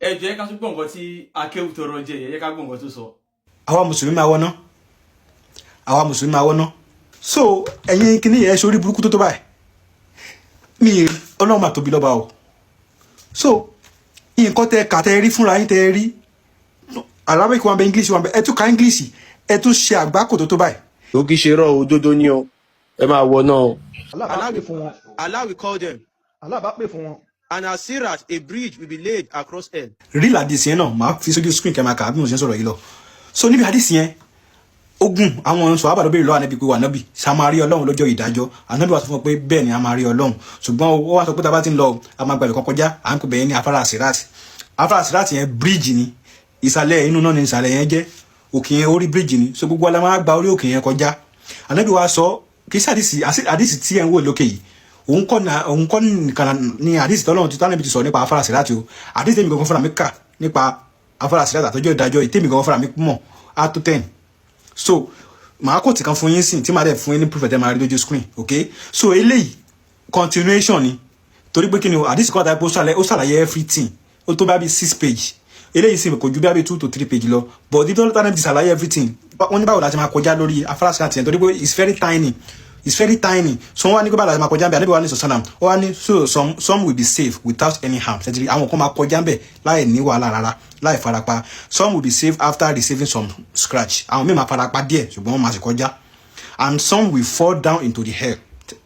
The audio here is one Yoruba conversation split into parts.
Ẹ jẹ́ ká tún gbọ́ nǹkan tí akéwù tọrọ jẹ yẹ, ká gbọ́ nǹkan tó sọ. Àwa Mùsùlùmí máa wọná, àwa Mùsùlùmí máa wọná. So ẹ̀yin kìíní ẹ̀ ṣorí burúkú tó tó báyìí mi, Ọlọ́run máa tóbi lọ́ba o. So nǹkan tẹ kà, tẹ rí fúnra yín, tẹ rí Arabic wọn bẹ, English wọn bẹ, ẹ tún ka English, ẹ tún ṣe àgbákò tó tó báyìí. Ó kì í ṣe rọ, òdodo ni o, ẹ máa wọ náà o. Allah bá Allah pè will, fún wọn. Allah will call them, Allah bá pè fún wọn. And as Sirat, a bridge will be laid across hell. Real hadith yẹn náà, máa fi sójú screen kẹ́ máa kà á bí mo ṣe ń sọ̀rọ̀ yìí lọ. So níbi hadith yẹn, ogun àwọn sọ̀rọ̀ ló béèrè lọ́wọ́ Ànábì pé, wà Ànábì, ṣá máa rí Ọlọ́run lọ́jọ́ ìdájọ́? Ànábì wá sọ fún wọn pé bẹ́ẹ̀ ni, a máa rí Ọlọ́run, ṣùgbọ́n ó wá sọ pé tá a bá ti ń lọ, a máa gbàgbé kan kọjá, à ń pè bẹ́ẹ̀ ní afárá Sirat. Afárá Sirat yẹn, bridge ni. Ìsàlẹ̀ inú náà ni ìsàlẹ̀ yẹn jẹ́, òkè yẹn orí bridge ni. So gbogbo wa la máa gba orí òkè yẹn kọjá. Ànábì wá sọ, kì í ṣe àdìsí tí ẹ̀ ń wò lókè yìí, òun kọ́ nìkan ni àdìsí tọ́lọ́run tí tánàbí ti sọ nípa afárá Sirat o. Àdìsí tèmi gangan fúnra mi kà nípa afárá Sirat àtọ́jọ́ ìdájọ́ yìí, tèmi gangan fúnra mi mọ̀, á tó 10. So màá kò tí kan fún yín sìn tí màá dẹ̀ fún yín ní proof ẹ̀ tẹ́ máa rí lójú screen. Ok, so eléyìí continuation ni, torí pé kí ni o, àdìsí kan àtàkùn ó ṣàlàyé everything, ó tó bá bí six page. Eléyìí sì kò ju bí 2 to 3 page lọ, but ibi tó tánà ti ṣàlàyé everything, wọ́n ní báwo la ti máa kọjá lórí afárá Sirat yẹn, torí pé it's very tiny, it's very tiny. So wọ́n wá ní kó bá la ti máa kọjá bẹ́ẹ̀. Ànábì wa ní sọ̀sánà, ó wá ní so some will be safe without any harm. Ṣètìlí àwọn kan máa kọjá bẹ́ẹ̀ láì ní wàhálà rárá, láì farapa. Some will be safe after receiving some scratch. Àwọn míì máa farapa díẹ̀, ṣùgbọ́n wọ́n máa sì kọjá. And some will fall down into the hell.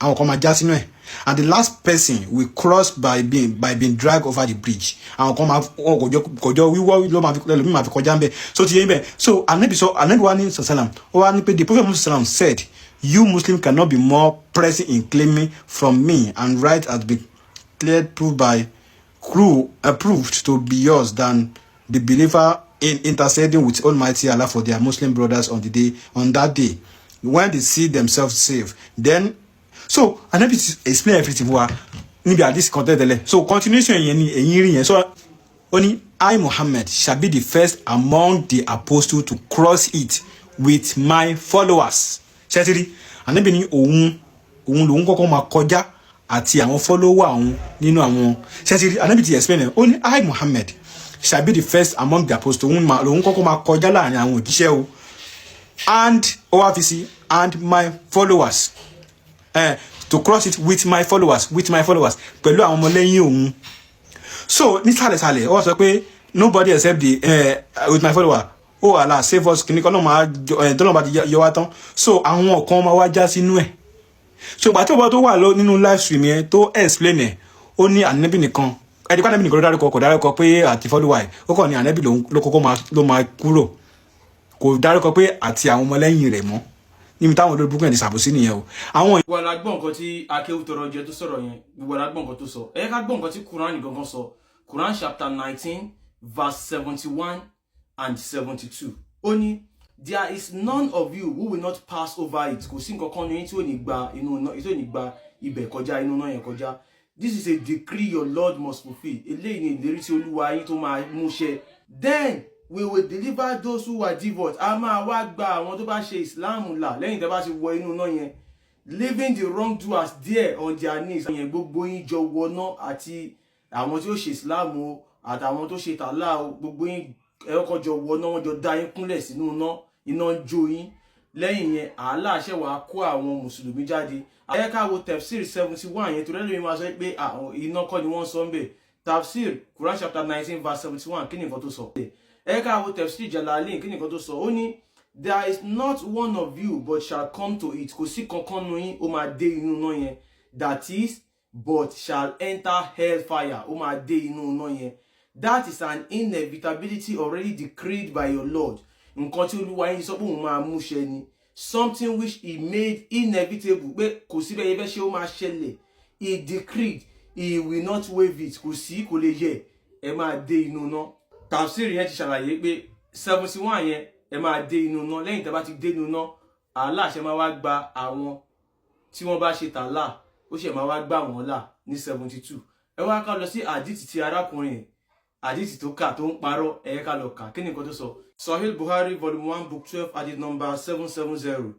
Àwọn kan máa já sínú ẹ̀. And the last person will cross by being dragged over the bridge. Àwọn kan máa wọn kò jọ wíwọ́ ló máa fi lẹ́lòmíì máa fi kọjá ń bẹ̀. So ti yé bẹ́ẹ̀. So Anabi sọ, Anabi wa ní sàlám, ó wá ní pé the Prophet Muhammad said, "You Muslim cannot be more pressing in claiming from me and right has been cleared, proved by crew approved to be yours than the believer in interceding with Almighty Allah for their Muslim brothers on that day when they see themselves safe." Then so Anabi explain everything fún wa níbi àdìsí kan tẹ́tẹ́lẹ̀. So continuation yẹn ni èyí rí yẹn. So ó ní, "I, Muhammad, shall be the first among the apostles to cross it with my followers." Ṣẹ́tìrí, Anabi ní òun lòun kọ́kọ́ máa kọjá àti àwọn follower òun nínú àwọn. Ṣẹ́tìrí, Anabi ti explain ẹ̀. Ó ní, "I, Muhammad, shall be the first among the apostles." Òun lòun kọ́kọ́ máa kọjá láàrin àwọn òjíṣẹ́ o. And ó wá fi sí, "and my followers", to cross it with my followers, with my followers, pẹ̀lú àwọn ọmọlẹ́yìn òun. So nísàlẹ̀sàlẹ̀, ó wá sọ pé nobody except the with my follower. Oh Allah, save us. Kìnnìkan kan náà máa tọ́lọ́ bá ti yọ wá tán, so àwọn kan máa wá já sínú ẹ̀. So ìgbà tí ọba tó wà lọ nínú live stream yẹn tó explain ẹ̀, ó ní Ànábì nìkan, ẹni pé Ànábì nìkan ló dárúkọ, kò dárúkọ pé àti follower ẹ̀. Ó kàn ní Ànábì ló kọ́kọ́ ló máa kúrò, kò dárúkọ pé àti àwọn ọmọlẹ́yìn rẹ̀ mọ́. Níbi táwọn olórí burúkú yẹn ti ṣàbòsí nìyẹn o. Àwọn Gbogbo la gbọ́ nǹkan tí akéwù tọrọ jẹ tó sọ̀rọ̀ yẹn, gbogbo la gbọ́ nǹkan tó sọ. Ẹ ká gbọ́ nǹkan tí Quran gangan sọ. Quran chapter 19 verse 71 and 72. Ó ní, "There is none of you who will not pass over it." Kò sí nǹkan kan ní tí ò ní gba inú iná, tí ò ní gba ibẹ̀ kọjá, inú iná yẹn kọjá. "This is a decree your Lord must fulfil." Eléyìí ni ìlérí tí Olúwa yín tó máa mú ṣẹ. "Then we will deliver those who are devout." A máa wá gba àwọn tó bá ṣe Islam là lẹ́yìn tó bá ti wọ inú iná yẹn. "Leaving the wrongdoers there on their knees." Yẹn gbogbo yín jọ wọná, àti àwọn tí ó ṣe Islam o, àtàwọn tó ṣe tàlá o, gbogbo yín ẹ kọ́kọ́ jọ wọná, wọ́n jọ dá yín kúnlẹ̀ sínú iná, iná ń jó yín. Lẹ́yìn yẹn, Allah ṣẹ̀ wá kó àwọn Mùsùlùmí jáde. Ẹ ká wo tafsir 71 yẹn, torí ẹlòmíín máa sọ pé àwọn iná kọ́ ni wọ́n sọ ń bẹ̀. Tafsir Quran chapter 19 verse 71, kí ni nǹkan tó sọ? Ẹ ká wo tafsir Jalalin, kí ni nǹkan tó sọ? Ó ní, "There is not one of you but shall come to it." Kò sí kankan nu yín ó máa dé inú iná yẹn. That is, but shall enter hell fire. Ó máa dé inú iná yẹn. "That is an inevitability already decreed by your Lord." Nǹkan tí Olúwa yín sọ pé òun máa mú ṣẹ ni. "Something which he made inevitable." Pé kò sí bẹ́ẹ̀ yẹn fẹ́ ṣe, ó máa ṣẹlẹ̀. "He decreed, he will not waive it." Kò sí, kò lè yẹ, ẹ máa dé inú iná. Tafsir yẹn ti ṣàlàyé pé 71 yẹn, ẹ máa dé inú iná. Lẹ́yìn tẹ́ bá ti dé inú iná, Allah ṣe máa wá gba àwọn tí wọ́n bá ṣe tàlà, ó ṣe máa wá gbà wọ́n là ní 72. Ẹ wá ká lọ sí àdìtì tí arákùnrin, àdìtì tó kà tó ń parọ́. Ẹ ká lọ kà, kí ni nǹkan tó sọ? Sahih Bukhari volume 1 book 12, hadith number 770,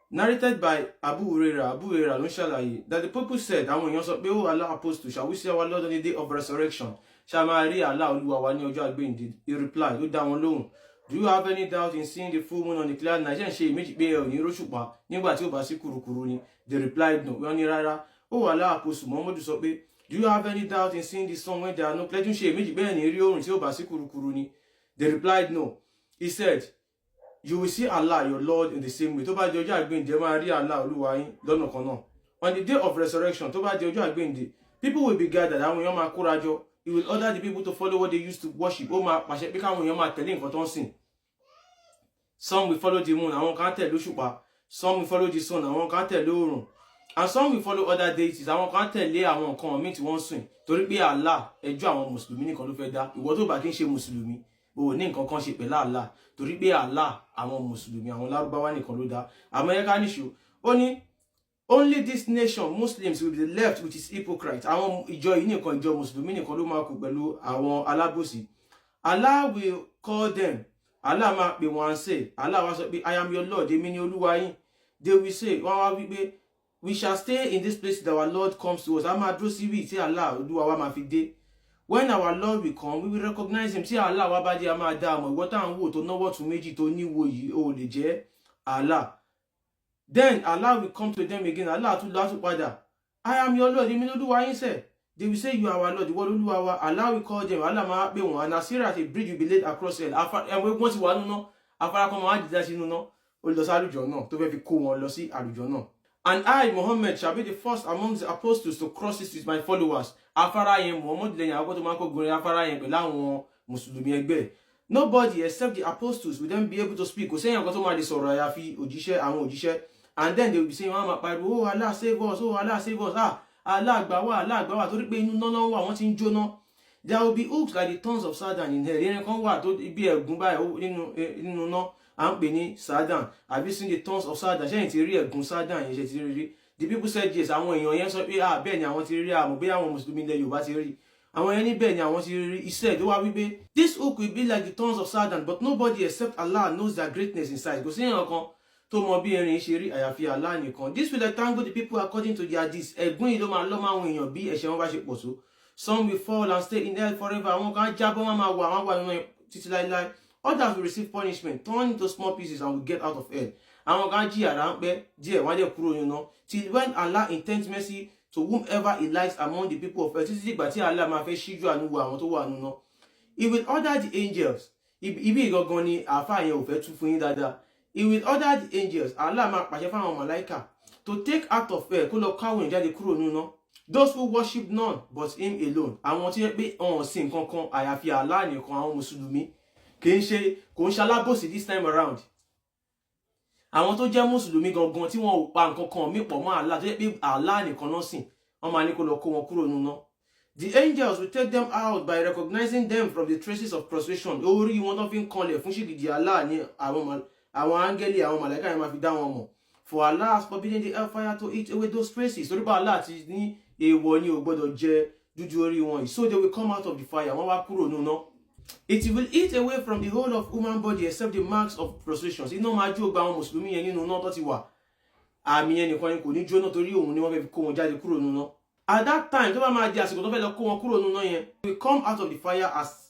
narrated by Abu Huraira. Abu Huraira ló ń ṣàlàyé that the people said, àwọn èèyàn sọ pé, "Oh Allah apostle, shall we see our Lord on the day of resurrection?" Ṣá máa rí Allah Olúwa wa ní ọjọ́ àgbéǹde? He replied, ó dá wọn lóhùn, "Do you have any doubt in seeing the full moon on the clear night?" Ṣé ń ṣe ìméjì pé ẹ ò ní róṣùpá nígbà tí ó bá sí kùrukùru ni? They replied, "No." Wọ́n ní rárá. Ó wà láàkóso Muhammadu sọ pé, "Do you have any doubt in seeing the sun when there are no clouds?" Ṣe ìméjì bẹ́ẹ̀ ní rí oòrùn tí ó bá sí kùrukùru ni? They replied, "No." He said, "You will see Allah your Lord in the same way." Tó bá di ọjọ́ àgbéǹde, ẹ máa rí Allah Olúwa yín lọ́nà kan náà. On the day of resurrection, tó bá di ọjọ́ àgbéǹde, people will be gathered, àwọn èèyàn máa kóra jọ. He will order the people to follow what they used to worship. Ó máa pàṣẹ pé káwọn èèyàn máa tẹ̀lé nǹkan tó ń sìn. Some will follow the moon, àwọn kan tẹ̀lé òṣùpá. Some will follow the sun, àwọn kan tẹ̀lé oòrùn. And some will follow other deities, àwọn kan tẹ̀lé àwọn nǹkan míì tí wọ́n ń sìn. Torí pé Allah, ẹjọ́ àwọn mùsùlùmí nìkan ló fẹ́ dá. Ìwọ tó bá kí ń ṣe mùsùlùmí, o ò ní nǹkan kan ṣe pẹ̀lú Allah, torí pé Allah, àwọn mùsùlùmí, àwọn lárúbáwá nìkan ló dá. Àmọ́ ẹ ká níṣó. Ó ní only this nation, Muslims, will be left with its hypocrites. Àwọn ìjọ yìí nìkan, ìjọ mùsùlùmí nìkan ló máa kù pẹ̀lú àwọn alábòsí. Allah will call them. Allah máa pè wọ́n and say, Allah wá sọ pé, "I am your Lord," èmi ni Olúwa yín. They will say, wọ́n wá wí pé, "We shall stay in this place till our Lord comes to us." A máa dúró síbí tí Allah Olúwa wa máa fi dé. When our Lord will come, we will recognize him. Tí Allah wa bá dé, a máa dá a mọ̀. Ìwọ tá à ń wò tó náwó tún méjì tó níwo yìí, ó lè jẹ́ Allah. Then Allah will come to them again. Allah tún látún padà. "I am your Lord." Èmi lolúwa yín sẹ̀. They will say, "You are our Lord." Ìwọ lolúwa wa. Allah will call them. Allah máa pè wọ́n. And as a bridge will be laid across hell. Ẹ̀wọ̀n wọ́n ti wà nínú afárá kan máa dìde sínú náà. Ó lọ sí àlùjọ náà tó fẹ́ fi kó wọn lọ sí àlùjọ náà. And I, Muhammad, shall be the first among the apostles to cross it with my followers. Afárá yẹn, Muhammad lẹ́yìn àwọn tó máa ń kó gun afárá yẹn pẹ̀lú àwọn mùsùlùmí ẹgbẹ́. Nobody except the apostles will then be able to speak. Kò sẹ́yìn kan tó máa lè sọ̀rọ̀ àyàfi òjíṣẹ́, àwọn òjíṣẹ́. And then they will be saying, wọ́n á máa pariwo, "Oh Allah, save us! Oh Allah, save us! Ah, Allah, gbà wá! Allah, gbà wá!" Torí pé inú náà wà, wọ́n ti ń jóná. There will be hooks like the thorns of Sa'dan in hell. Irin kan wà tó bí ẹ̀gún báyìí nínú náà, à ń pè ní Sa'dan. Have you seen the thorns of Sa'dan? Ṣẹ́yìn ti rí ẹ̀gún Sa'dan yẹn? Ṣe ti rí rí? The people said yes. Àwọn èèyàn yẹn sọ pé, ah, bẹ́ẹ̀ ni àwọn ti rí. Àmọ́ bóyá àwọn mùsùlùmí ilẹ̀ Yorùbá ti rí. Àwọn yẹn ní bẹ́ẹ̀ ni àwọn ti rí. Iṣẹ́ tó wá wípé this hook will be like the thorns of Sa'dan, but nobody except Allah knows their greatness in size. Kò sí èèyàn kan tó mọ bí erin ṣe rí àyàfi Allah nìkan. This will entangle the people according to their deeds. Ẹ̀gún yìí ló máa lọ́ máa àwọn èèyàn bí ẹ̀ṣẹ̀ wọn bá ṣe pọ̀ tó. Some will fall and stay in hell forever. Àwọn kan jábọ́, wọn máa wà, wọn wà nínú títí láéláé. Others will receive punishment, turn into small pieces, and will get out of hell. Àwọn kan jìyà ráńpẹ́ díẹ̀, wọ́n á dẹ̀ kúrò nínú, till when Allah intends mercy to whomever he likes among the people of earth, títí dìgbà tí Allah máa fẹ́ ṣíjú àánú wo àwọn tó wà nínú. He will order the angels. Ibi ìgangan ni àáfàá yẹn ò fẹ́ tú fún yín dáadáa. He will order the angels, Allah máa pàṣẹ fáwọn màláìkà, to take out of hell, kó lọ káwọn èèyàn jáde kúrò nínú, those who worship none but him alone, àwọn tí wọ́n pé ọ̀hún sí nǹkan kan àyàfi Allah nìkan. Àwọn mùsùlùmí kì í ṣe, kò ń ṣalábòsí this time around. Àwọn tó jẹ́ mùsùlùmí gangan tí wọ́n ò pa nǹkan kan mí pọ̀ mọ́ Allah, tó jẹ́ pé Allah nìkan náà sìn, wọ́n máa ní kó lọ kó wọn kúrò nínú. The angels will take them out by recognizing them from the traces of prostration. Orí wọn tó fi ń kanlẹ̀ fún ṣìgìdì Allah ní àwọn áńgẹ́lì, àwọn màláíkà yẹn máa fi dá wọn mọ̀. For Allah has forbidden the hellfire to eat away those traces. Torí bá Allah ti ní èèwọ̀ ni, ò gbọ́dọ̀ jẹ dúdú orí wọn yìí. So they will come out of the fire. Wọ́n wá kúrò nínú náà. It will eat away from the whole of human body except the marks of prostrations. Iná máa jó gba àwọn mùsùlùmí yẹn nínú iná tó ti wà. Àmì yẹn nìkan ni kò ní jóná, torí òun ni wọ́n fẹ́ fi kó wọn jáde kúrò nínú iná. At that time, tó bá máa di àsìkò tó fẹ́ lọ kó wọn kúrò nínú iná yẹn, they will come out of the fire as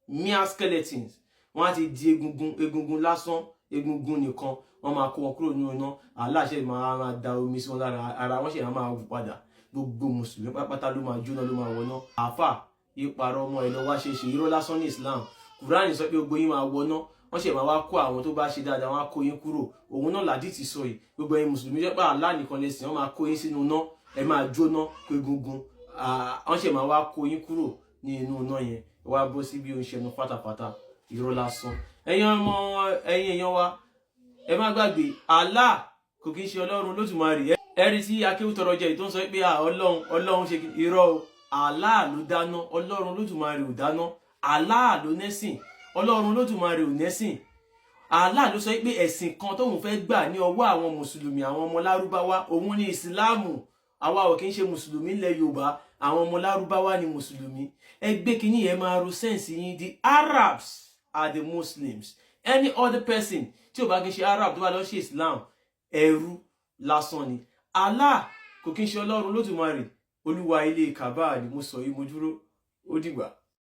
mere skeletons. Wọ́n á ti di egungun, egungun lásán, egungun nìkan. Wọ́n máa kó wọn kúrò nínú iná. Allah ṣe máa máa da omi sí wọn lára, ara wọn ṣe máa wù padà. Gbogbo mùsùlùmí pátápátá ló máa jóná, ló máa wọná. Àáfà ìparọ́ ọmọ ẹ̀ lọ wá ṣe ṣe irọ́ lásán ní Islam. Kùránì sọ pé gbogbo yín máa wọná. Wọ́n ṣe máa wá kó àwọn tó bá ṣe dáadáa, wọ́n á kó yín kúrò. Òun náà làdí ti sọ yìí. Gbogbo ẹ̀yin mùsùlùmí jẹ́ pé Allah nìkan lè sìn, wọ́n máa kó yín sínú iná, ẹ máa jóná kó egungun. Wọ́n ṣe máa wá kó yín kúrò ní inú iná yẹn, wá bọ́ sí bí ó ń ṣẹnu pátápátá. Irọ́ lásán. Ẹ̀yin ọmọ, ẹ̀yin èèyàn wa, ẹ má gbàgbé, Allah kò kí ń ṣe Ọlọ́run Lótùmarè. Ẹ rí tí akéwùtọrọ jẹ tó ń sọ pé Ọlọ́run, Ọlọ́run ṣe irọ́ o. Allah ló dáná, Ọlọ́run Lótùmarè ò dáná. Allah ló nẹ́sìn, Ọlọ́run Lótùmarè ò nẹ́sìn. Allah ló sọ pé ẹ̀sìn kan tóun fẹ́ gbà ní ọwọ́ àwọn mùsùlùmí, àwọn ọmọ lárúbáwá, òun ní ìsìláàmù. Àwa ò kí ń ṣe mùsùlùmí ilẹ̀ Yorùbá, àwọn ọmọ lárúbáwá ni mùsùlùmí. Ẹgbẹ́ kínní yẹn máa ro sense yín. The Arabs are the Muslims. Any other person tí ò bá kí ń ṣe Arab tó bá lọ ṣe Islam, ẹrú lásán ni. Allah kò kí ń ṣe Ọlọ́run Lódùmarè. Olúwa ilé Kaaba ni mo sọ yìí, mo dúró. Ó dìgbà.